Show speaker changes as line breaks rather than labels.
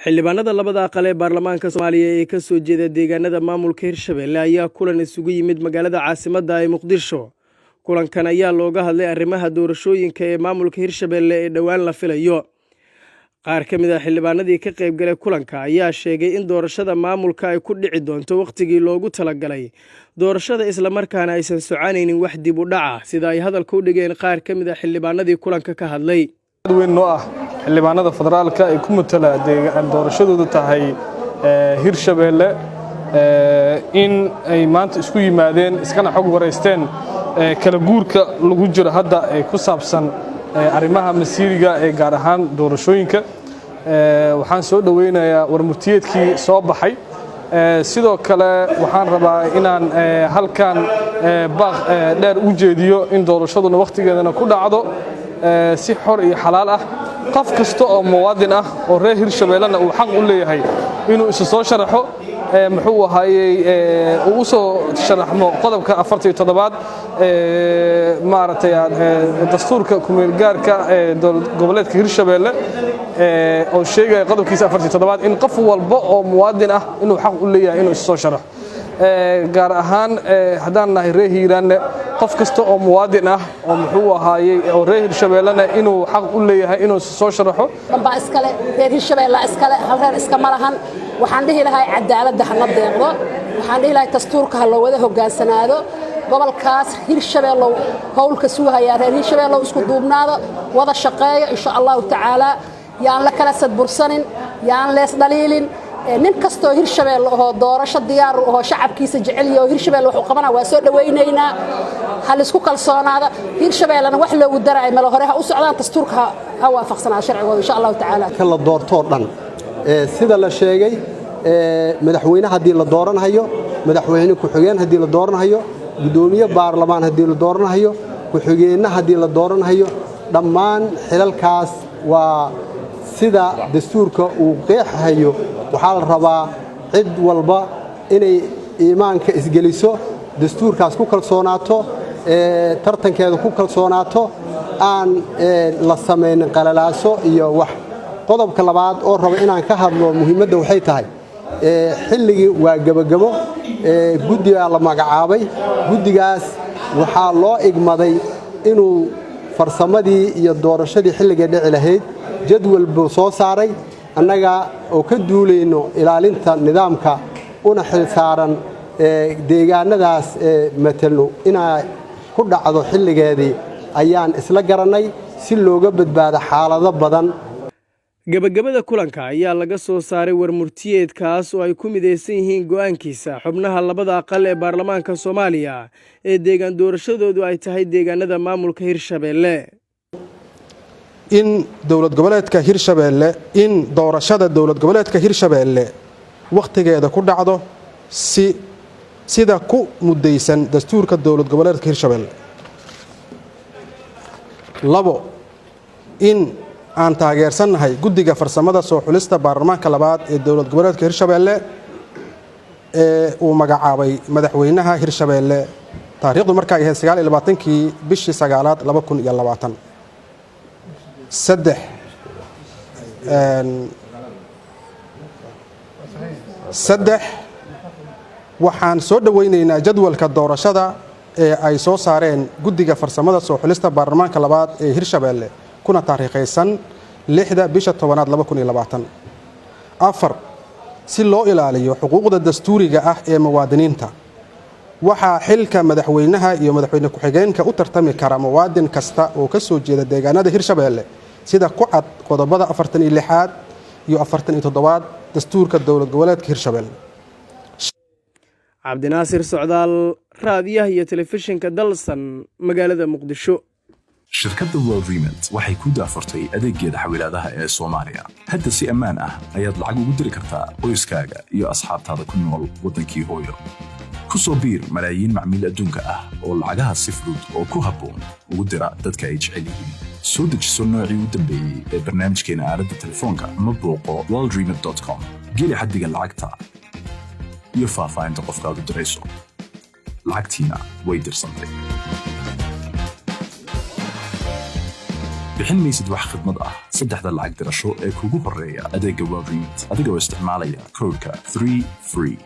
Xildhibaanada labada aqal ee baarlamaanka Soomaaliya ee ka soo jeeda deegaanada maamulka Hirshabelle ayaa kulan isugu yimid magaalada caasimadda ee Muqdisho. Kulankan ayaa looga hadlay arrimaha doorashooyinka ee maamulka Hirshabelle ee dhowaan la filayo. Qaar ka mid ah xildhibaanadii ka qaybgalay kulanka ayaa sheegay in doorashada maamulka ay ku dhici doonto wakhtigii loogu talagalay doorashada, islamarkaana aysan soconaynin wax dib u dhaca, sida ay hadalka u dhigeen qaar ka mid ah xildhibaanadii kulanka ka hadlay.
Weyn noo ah xildhibaanada federaalka ay ku matala doorashadoodu tahay Hirshabeelle in ay maanta isku yimaadeen, iskana xog waraysteen kala guurka lagu jiro hadda ee ku saabsan arrimaha masiiriga ee gaar ahaan doorashooyinka. Waxaan soo dhoweynayaa warmurtiyeedkii soo baxay. Sidoo kale waxaan rabaa inaan halkan baaq dheer u jeediyo in doorashaduna wakhtigeedana ku dhacdo si xor iyo xalaal ah, qof kasta oo muwaadin ah oo reer Hirshabeellena uu xaq u leeyahay inuu isu soo sharaxo, muxuu ahaayey, uu u soo sharaxmo qodobka 47aad maaragtay dastuurka kumeelgaarka ee dowlad goboleedka Hirshabeelle oo sheegaya qodobkiisa 47aad in qof walba oo muwaadin ah inuu xaq u leeyahay inuu isu soo sharaxo. Gaar ahaan haddaan nahay reer Hiiraanne, qof kasta oo muwaadin ah oo muxuu ahaayey oo reer Hirshabeellena inuu xaq u leeyahay inuu isu soo sharaxo.
Dhanbaa iskale, reer Hirshabeella iskale, hal reer iskama lahan. Waxaan dhihi lahay cadaaladda hana deeqdo. Waxaan dhihi lahay dastuurka ha loo wada hoggaansanaado. Gobolkaas Hirshabeellow howlka sugahayaa, reer Hirshabeellow isku duubnaado, wada shaqeeyo, insha Allahu tacaala. Yaan la kala sadbursanin, yaan lees dhaliilin. Nin kastoo Hirshabeelle ahoo doorasho diyaar u ahoo shacabkiisa jecel yaho Hirshabelle wax u qabana waa soo dhawaynaynaa. Ha laisku kalsoonaada. Hirshabeellena wax loogu daraayo melo, hore ha u socdaan, dastuurka ha waafaqsanaada sharcigooda, insha Allahu tacaala.
Ka la doortoo dhan, sida la sheegay, madaxweyne haddii la dooranhayo, madaxweyne ku-xigeen haddii la dooranhayo, guddoomiye baarlamaan haddii la dooranhayo, ku-xigeenna haddii la dooranhayo, dhammaan xilalkaas waa sida dastuurka uu qeexhayo. Waxaa la rabaa cid walba inay iimaanka isgeliso, dastuurkaas ku kalsoonaato, tartankeeda ku kalsoonaato, aan la samaynin qalalaaso iyo wax. Qodobka labaad oo raba inaan ka hadlo muhiimadda waxay tahay, xilligii waa gebogebo. Guddigaa la magacaabay. Guddigaas waxaa loo igmaday inuu farsamadii iyo doorashadii xilligay dhici lahayd jadwal buu soo saaray. Annaga oo ka duulayno ilaalinta nidaamka una xil saaran deegaanadaas matelno inay ku dhacdo xilligeedii ayaan isla garannay, si looga badbaado xaalado badan.
Gebagabada kulanka ayaa laga soo saaray warmurtiyeedkaas oo ay ku midaysan yihiin go'aankiisa xubnaha labada aqal ee baarlamaanka Soomaaliya ee deegaan doorashadoodu ay tahay deegaanada maamulka Hirshabeelle.
In dowlad goboleedka Hirshabeelle, in doorashada dowlad goboleedka Hirshabeelle wakhtigeeda ku dhacdo si sida ku muddaysan dastuurka dowlad goboleedka Hirshabeelle. Labo, in aan taageersannahay guddiga farsamada soo xulista baarlamaanka labaad ee dowlad goboleedka Hirshabeelle ee uu magacaabay madaxweynaha Hirshabeelle, taariikhdu markaa ahayd 29-kii bishii sagaalaad 2020. Saddex, waxaan soo dhoweynaynaa jadwalka doorashada ee ay soo saareen guddiga farsamada soo xulista baarlamaanka labaad ee Hirshabeelle, kuna taariikhaysan 6-da bisha 10aad 2020. Afar, si loo ilaaliyo xuquuqda dastuuriga ah ee muwaadiniinta, waxaa xilka madaxweynaha iyo madaxweyne ku-xigeenka u tartami kara muwaadin kasta oo ka soo jeeda deegaanada Hirshabeelle, sida ku cad qodobada 46aad iyo 47aad dastuurka dowlad goboleedka Hirshabeelle.
Cabdinaasir Socdaal, raadiyaha iyo telefishinka Dalsan, magaalada Muqdisho.
Shirkadda WorldRemit waxay ku daahfurtay adeeggeeda xawilaadaha ee Soomaaliya. Hadda si ammaan ah ayaad lacag ugu diri kartaa qoyskaaga iyo asxaabtaada ku nool waddankii hooyo. Ku soo biir malaayiin macmiil adduunka ah oo lacagaha si fudud oo ku habboon ugu dira dadka ay jecel yihiin. Soo dejiso noocii u dambeeyey ee barnaamijkeena aaladda telefoonka ama booqo worldremit.com. Geli xaddiga lacagta iyo faahfaahinta qofkaad u dirayso. Lacagtiina way dirsantay. Bixin maysid wax khidmad ah saddexda lacag dirasho ee kugu horreeya adeegga WorldRemit, adigoo isticmaalaya koodhka 3 free.